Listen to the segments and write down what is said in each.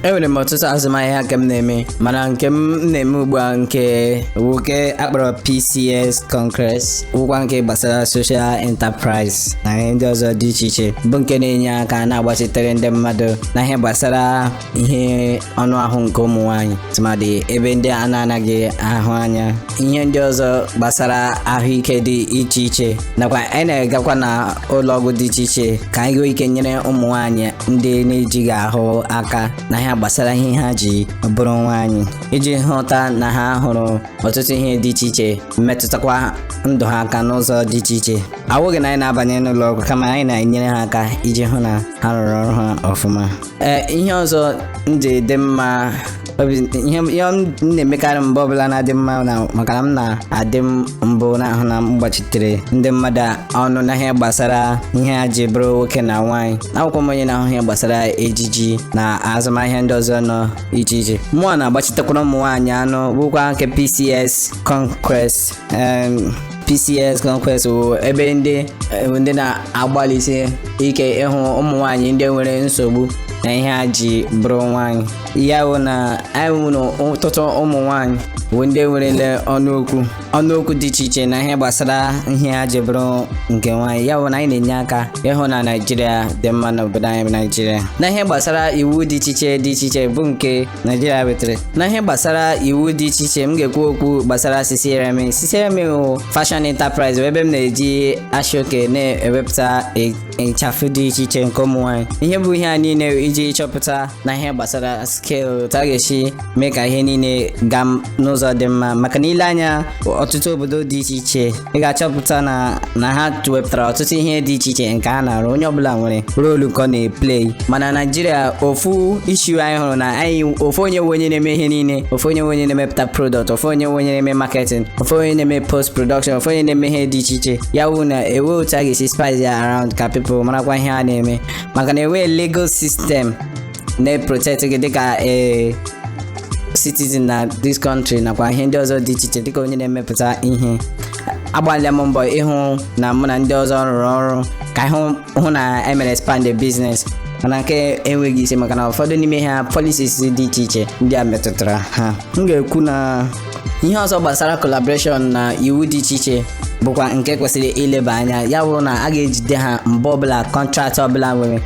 Enwere m ọtụtụ azụmahịa nke m na-eme, mana nke m na-eme ugbu a nke nwoke akpọrọ PCS Congress, wụkwa nke gbasara social enterprise na ihe ndị ọzọ dị iche iche, bụ nke na-enye aka na-agbachitere ndị mmadụ na ihe gbasara ihe ọnụ ahụ nke ụmụ nwanyị, tụmadị ebe ndị a na-anaghị ahụ anya, ihe ndị ọzọ gbasara ahụike dị iche iche, nakwa anyị na-agakwa na ụlọ ọgwụ dị iche iche ka anyị nwee ike nyere ụmụ nwanyị ndị na-ejighị ahụ aka na ihe gbasara ihe ha ji bụrụ nwaanyị, iji hụta na ha hụrụ ọtụtụ ihe dị iche iche metụtakwa ndụ ha aka n'ụzọ dị iche iche. Awụghị na anyị na-abanye n'ụlọ ọgwụ, kama anyị na-enyere ha aka iji hụ na ha rụrụ ọrụ ha ọfụma. Ee, ihe ọzọ m ji dị mma obi, ihe m na-emekarị mgbe ọbụla na-adị mma na maka na m na-adị mbụ na-ahụ na m gbachitere ndị mmadụ ọnụ na ihe gbasara ihe ha ji bụrụ nwoke na nwaanyị. Akwụkwọ m onye na-ahụ ihe gbasara ejiji na azụmahịa ndị ọzọ nọ iche iche, mụọ na-agbachitekwara ụmụ nwaanyị anụ, bụkwa nke PCS Congress. PCS Congress bụ ebe ndị na-agbalịsi ike ịhụ ụmụ nwaanyị ndị nwere nsogbu na ihe ha ji bụrụ nwaanyị. Ya bụ na anyị nwere ọtụtụ ụmụ nwaanyị bụ ndị nwerele ọnụokwu dị iche iche na ihe gbasara ihe ha ji bụrụ nke nwaanyị. Ya bụ na anyị na-enye aka ịhụ na Naijiria dị mma n'obodo anyị bụ Naijiria, na ihe gbasara iwu dị iche iche dị iche iche bụ nke Naijiria wetara. Na ihe gbasara iwu dị iche iche, m ga-ekwu okwu gbasara CCRMA. CCRMA bụ fashion enterprise ebe m na-eji ashoke na-ewepụta ịchafụ dị iche iche nke ụmụ nwaanyị. Ihe bụ ihe a niile iji chọpụta na ihe gbasara skill, otu a ga-esi mee ka ihe niile gaa n'ụzọ dị mma, maka na ile anya ọtụtụ obodo dị iche iche, ị ga-achọpụta na ha wepụtara ọtụtụ ihe dị iche iche nke a na-arụ. Onye ọbụla nwere role nke ọ na-eplay, mana Naijiria, ofu issue anyị hụrụ na anyị ofu onye nwe onye na-eme ihe niile, ofu onye nwe onye na-emepụta product, ofu onye nwe onye na-eme marketing, ofu onye na-eme post production, ofu onye na-eme ihe dị iche iche. Ya wụ na ewe otu a ga-esi spice ya around ka people marakwa ihe a na-eme, maka na enwe legal system na-protect gị dịka a citizen na this country, nakwa ihe ndị ọzọ dị iche iche dịka onye na-emepụta ihe. Agbalịa m mbọ ịhụ na mụ na ndị ọzọ rụrụ ọrụ ka hụ na emere expand the business, mana nke enweghị isi, maka na ụfọdụ n'ime ha policies dị iche iche ndị a metụtara ha. M ga-ekwu na ihe ọzọ gbasara collaboration na iwu dị iche iche bụkwa nke kwesịrị ileba anya. Ya bụrụ na a ga-ejide ha mgbe ọbụla contract ọbụla nwere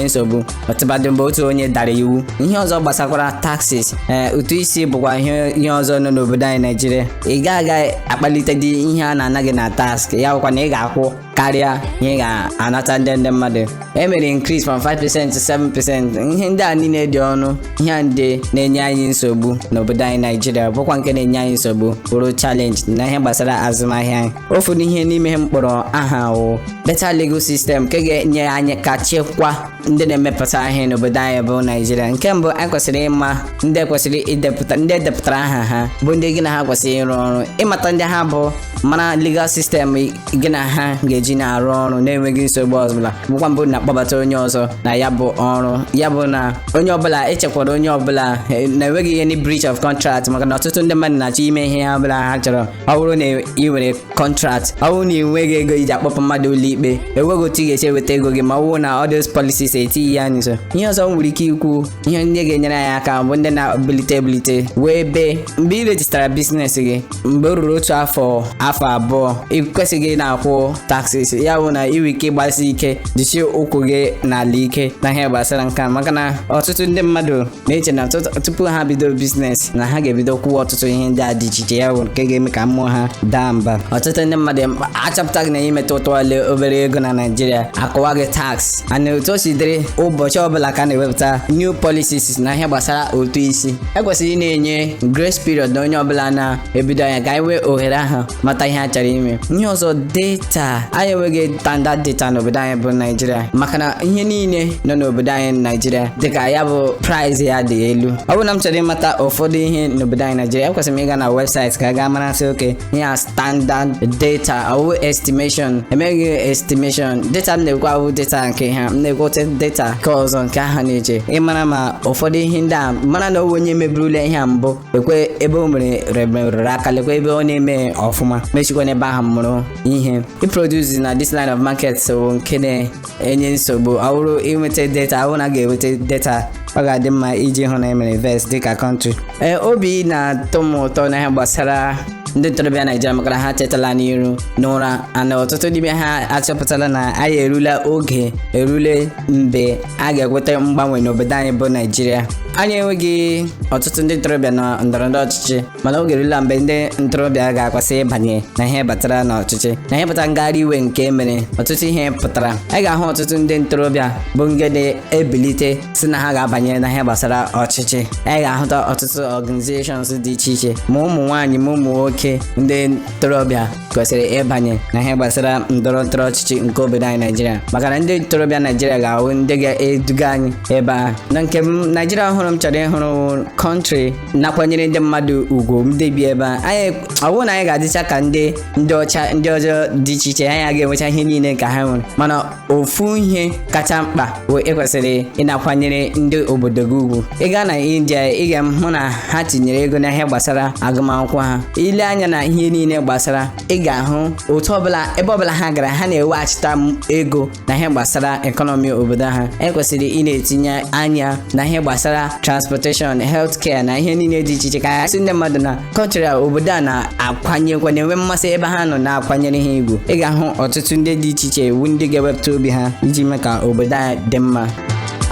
nsogbu, ọtụmadị mgbe otu onye dara iwu. Ihe ọzọ gbasakwara taxes, ee, ụtụ isi bụkwa ihe ọzọ nọ n'obodo anyị Naijiria. Ị gaghị akpalite dị ihe a na-ana gị na tax, ya bụkwa na ị ga-akwụ karịa ihe ị ga-anata ndị mmadụ. E mere increase from 5% to 7%. Ihe ndị a niile dị ọnụ, ihe a ndị na-enye anyị nsogbu n'obodo anyị Naijiria, bụkwa nke na-enye anyị nsogbu, bụrụ challenge na ihe gbasara azụmahịa anyị. Ụfọdụ ihe n'ime ihe m kpọrọ aha wụ better legal system nke ga-enye anyị ka chekwa ndị na-emepụta ihe n'obodo anyị bụ Naijiria. Nke mbụ, anyị kwesịrị ịma ndị kwesịrị idepụta, ndị edepụtara aha ha, bụ ndị gị na ha kwesịrị ịrụ ọrụ, ịmata ndị ha bụ, mara legal system gị na ha ga-eji na-arụ ọrụ na-enweghị nsogbu ọbụla. Bụkwa mbụ na-akpọbata onye ọzọ na ya bụ ọrụ, ya bụ na onye ọbụla echekwara onye ọbụla na-enweghị any breach of contract, maka na ọtụtụ ndị mmadụ na-achọ ime ihe ha ọbụla ha chọrọ. Ọ bụrụ na ị nwere contract, ọ bụrụ na ị nweghị ego iji akpọpụ mmadụ ụlọ ikpe, enweghị otu ị ga-esi eweta ego gị ma ọ bụrụ na all those policies etighi ya nso. Ihe ọzọ m nwere ike ikwu, ihe ndị ga-enyere anyị aka bụ ndị na-ebulite ebulite wee bee mgbe ị registara business gị, mgbe o ruru otu afọ, afọ 2, ị kwesịghị na-akwụ taxes. Ya bụ na ị nwere ike ịgbasi ike, jichie ụkwụ gị n'ala ike na ihe gbasara nke a, maka na ọtụtụ ndị mmadụ na-eche na tupu ha bido business na ha ga-ebido kwụwa ọtụtụ ihe ndị a dị iche iche, ya bụ nke ga-eme ka mmụọ ha daa mba. Ọtụtụ ndị mmadụ achọpụtaghị na imeta ụtụwale obere ego na Naịjirịa, akụwa gị tax. And otu o si dịrị, ụbọchị ọbụla ka a na-ewepụta new policies na ihe gbasara ụtụ isi, ekwesịrị ị na-enye grace period na onye ọbụla na-ebido anya ka anyị nwee ohere ahụ mata ihe a chọrọ ime. Ihe ọzọ, data. Anyị enweghị standard data n'obodo anyị bụ Naijiria, maka na ihe niile nọ n'obodo anyị Naijiria dịka ya bụ price ya dị elu. Ọ bụrụ na m chọrọ ịmata ụfọdụ ihe n'obodo anyị Naijiria, ekwesịrị m ịga na website ka gaa mara sị oke ihe a standard data, ọwụ estimation. Emeghị estimation data m na-ekwu, awụ data nke ha m na-ekwu. data nke ọzọ nke aha na-eche ịmara ma ụfọdụ ihe ndị a, mara na onye meburula ihe a mbụ, lekwe ebe o mere rere aka, lekwe ebe ọ na-eme ọfụma, mechikwa n'ebe ahụ mụrụ ihe. Iproduce na this line of market so nke na-enye nsogbu. Ọ bụrụ inweta data, ọ bụrụ na a ga-enweta data, ọ ga-adị mma iji hụ na emere invest dịka country. Ee, obi na-atọ m ụtọ na ihe gbasara ndị ntorobịa Naijiria, maka na ha chetala n'iru n'ụra ana ọtụtụ n'ime ha achọpụtala na anyị erula oge, erule mgbe a ga-enweta mgbanwe n'obodo anyị bụ Naijiria. Anyị enweghị ọtụtụ ndị ntorobịa na ndọrọndọrọ ọchịchị, mana oge erula mgbe ndị ntorobịa ga-akwasị ịbanye na ihe batara n'ọchịchị na ihe pụtara ngagharị iwe nke mere ọtụtụ ihe pụtara. Anyị ga-ahụ ọtụtụ ndị ntorobịa bụ ndị na-ebilite si na ha ga-abanye na ihe gbasara ọchịchị. Anyị ga-ahụta ọtụtụ organizations dị iche iche, ma ụmụ nwaanyị ma ụmụ nwoke. Ndị ntorobịa kwesịrị ịbanye na ihe gbasara ndọrọ ndọrọ ọchịchị nke obodo anyị Naijiria, maka na ndị ntorobịa Naijiria ga-ahụ ndị ga-eduga anyị ebe a. Na nke m, Naijiria ọhụrụ m chọrọ ịhụrụ, country na-akwanyere ndị mmadụ ugwu, ndị bi ebe a. Anyị, ọ bụrụ na anyị ga-adịcha ka ndị ọcha, ndị ọzọ dị iche iche, anyị ga-enwecha ihe niile ka ha nwere, mana ofu ihe kacha mkpa bụ ịkwesịrị ịnakwanyere ndị obodo gị ugwu. Ị gaa na India, ị ga-ahụ na ha tinyere ego n'ihe gbasara agụmakwụkwọ ha. Ile anya na ihe niile gbasara, ị ga-ahụ otu ọbụla, ebe ọbụla ha gara, ha na-eweghachita ego na ihe gbasara economy obodo ha. Ekwesịrị ị na-etinye anya na ihe gbasara transportation, healthcare na ihe niile dị iche iche, ka ya sị ndị mmadụ na country a, obodo a na-akwanyekwa, na-enwe mmasị ebe ha nọ, na-akwanyere ha igwu. Ị ga-ahụ ọtụtụ ndị dị iche iche iwu ndị ga-ewepụta obi ha iji mee ka obodo a dị mma.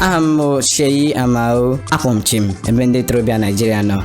Aha m bụ Seyi Amao. Akwụ m chim ebe ndị ntorobịa Naijiria nọ.